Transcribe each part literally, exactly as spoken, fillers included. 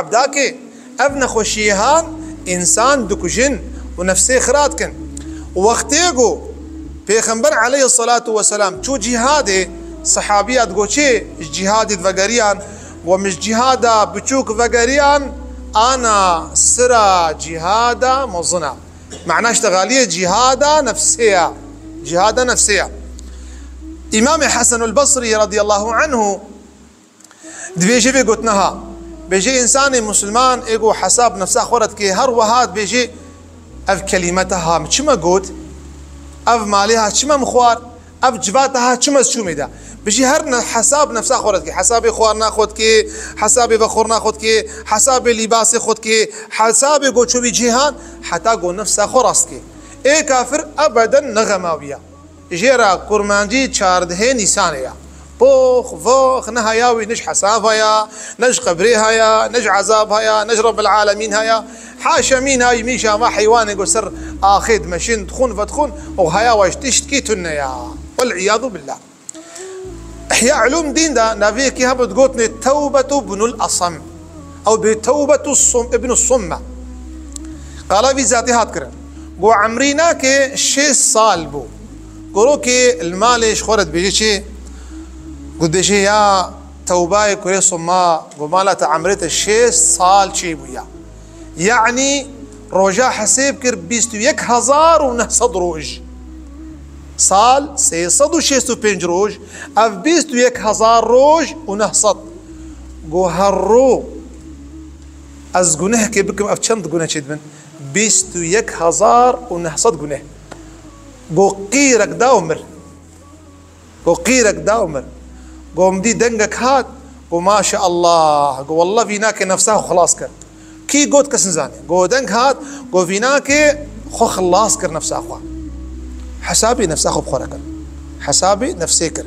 Ebdakê, ev nexweşiyê han însan dikujin û nefsê xira dikin. Wextê ku Pêxember aleyhissalatu vesselam çû cîhadê, sehabiya digot çi? Ji cîhadê vegeriyan, we min ji cîhada biçûk vegeriyan, ana sira cîhada mezin a. Mana ji te xaliyê cîhada nefsê ya. Cîhada nefsê ya. Îmamê Hesenul Basrî radiyallahu anhu dibêje vê gotina ha. Bêje, însanê musulman ê ku hesab nefsa xwe re dike, her wiha dibêje, ev kelîme te ha min çima got? Ev malê ha çima min xwar? Ev civata ha çima ez çûm êda? Bijî her ne hesab nefsa xwe re dike. Hesabê xwarina xwe dike, hesabê vexwarina xwe dike, hesabê lîbasê xwe dike, hesabê ku çûbî cîhan, heta ku nefsa xwe rast dike. Ê kafir ebeden ne xema wî ya. Jê re kurmancî çardehê Nîsanê ya. Pox, vox, ne haya wî, ne ji hesab haya, ne ji qebrê haya, ne ji ezab haya, ne ji Rebbil Alemîn haya. Haşa mîna wî mîşa me heywanê ku ser axê dimeşin, dixwin, vedixwin, û haya we ji tiştkî tune ya. Wel iyadu billah. Ihya Ulûm Dîn de navê yekî hebû digotinê Tewbetu Bunul Asam. Ew bê Tewbetu Sum-, Ibnu Summe. Qala vî zatî hat kirin. Got, Emrînakê şêst sal bû. Gorokê li malê ji xwe re dibêje çi? Got, dibêje ya Tewbayê kurê Summa, got, mala te emrê te şêst sal çêbûya. Yanî roja hesêb kir bîst û yek hezar û neh sed roj. Sal sê sed û şêst û pênc roj, ev bîst û yek hezar roj û neh sed. Got, her ro ez gunehekê bikim, ev çend guneh çêdibin? Bîst û yek hezar û neh sed guneh. Got, qîrek da û mir. Got, qîrek da û mir. Got, min dî dengek hat. Got, maşeallah. Got, wallah vînakê nefsa xwe xilas kir. Kî got, kes nizane. Got, deng hat. Got, vînakê xwe xilas kir nefsa xwe. Hesabê nefsa xwe bi xwe re kir. Hesabê nefsê kir.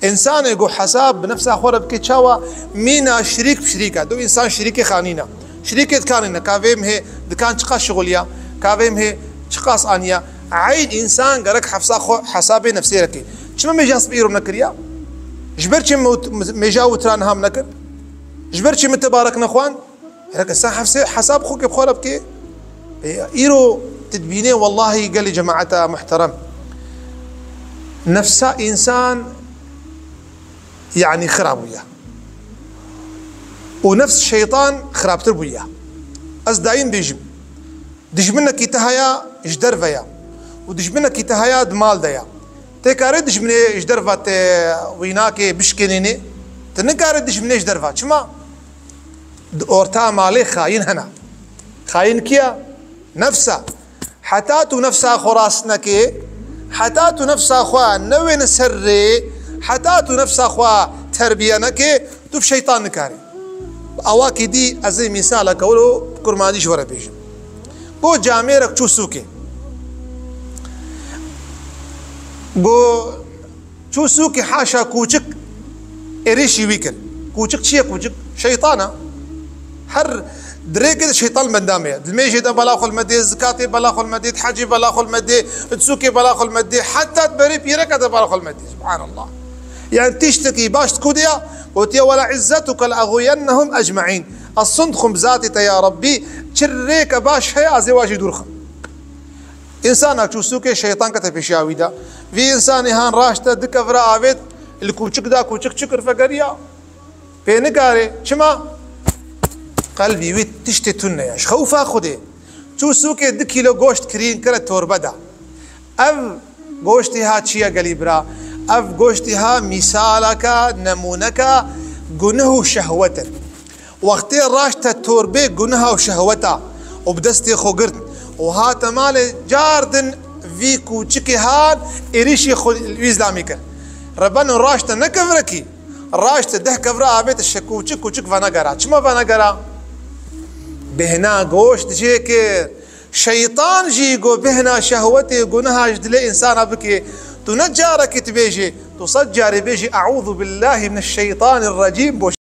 Însanê ku hesab bi nefsa xwe re bike çawa? Mîna şirîk bi şirîk e. Du însan şirîkê xanî ne. Şirîkê dikanê ne. Ka vê mihê dikan çiqas şixuliya? Ka vê mihê çiqas aniya? Eyn însan gerek hefsa xwe hesabê nefsê re ke. Çima mêja sibî îro nekiriya? Ji ber çi me wt-, mêja witran ham nekir? Ji ber çi min tebarek nexwand? Gerek insan hefsê, hesab xwe ke bi xwe re bike. E, îro tu dibînê, wellahî gelê cemaeta muhterem. Nefsa însan, yanî xira bûye. Û nefs şeytan xirabtir bûye. Ez daîm bêjim, dijminekî te heye ji derve ye. Û dijminekî te heye di mal de ye. Tê karê dijminê ji derve te wînakê bişkênînê? Tu nikarê dijminê ji derve. Çima? Di orta malê xayîn hene. Xayîn kî ye? Nefsa. Heta tu nefsa xwe rast nekê, heta tu nefsa xwe newêne ser rê, heta tu nefsa xwe terbiye nekê, tu bi şeytan nikarî. Awakî dî ez ê mîsaleke wilo bi kurmancî ji we re bêjim. Got camêrek çû sûkê. Got Çû sûkê, haşa kûçik êrîşî wî kir. Kûçik çi ye kûçik? Şeytan e. Her di rêkê de şeytan benda me ye. Di mêjê de bela xwe li me dê, zikatê bela xwe li me dê, di hecê bela xwe li me dê, di sûkê bela xwe li me dê, heta di berê pîreke de bela xwe li me dê. Subhanallah. Yani tiştekî baş di ku de ya, gotiye, "Wela izzetuke le eğwiyennehum ecmaîn." Ez sund xwim bi zatê te ya Rabbî, çi rêke baş heye ez ê wa jî dûr xim. Însanek çû sûkê, şeytan kete pêşiya wî de. Vî însanî han raşte du kevra avêt, li kûçik da, kûçik çi kir, vegeriya. Pê nikarê. Çima? Qelbî wî tiştê tune ye. Ji xewfa Xwedê. Çû sûkê du kîlo goşt kirîn kire torbe de. Ev goştê ha çi ye gelî bira? Ev goştê ha mîsaleke, nemûneke guneh û şehwet in. Wextê raşte torbê guneha û şehweta û bi destê xwe girt û hate malê, cardin vî kûçikê han êrîşî xwe li wî zilamî kir. Rebeno raşte ne kevrekî, raşte deh kevra avête şe kûçik kûçik venegera. Çima venegera? Bêhna goşt jê kir. Şeytan jî got bêhna şehwetê guneha ji dilê însana bike. Tu ne carekê tu bêjî, tu sed carê bêjî, "Eûzu billahî mineşşeytanirrecîm", boş.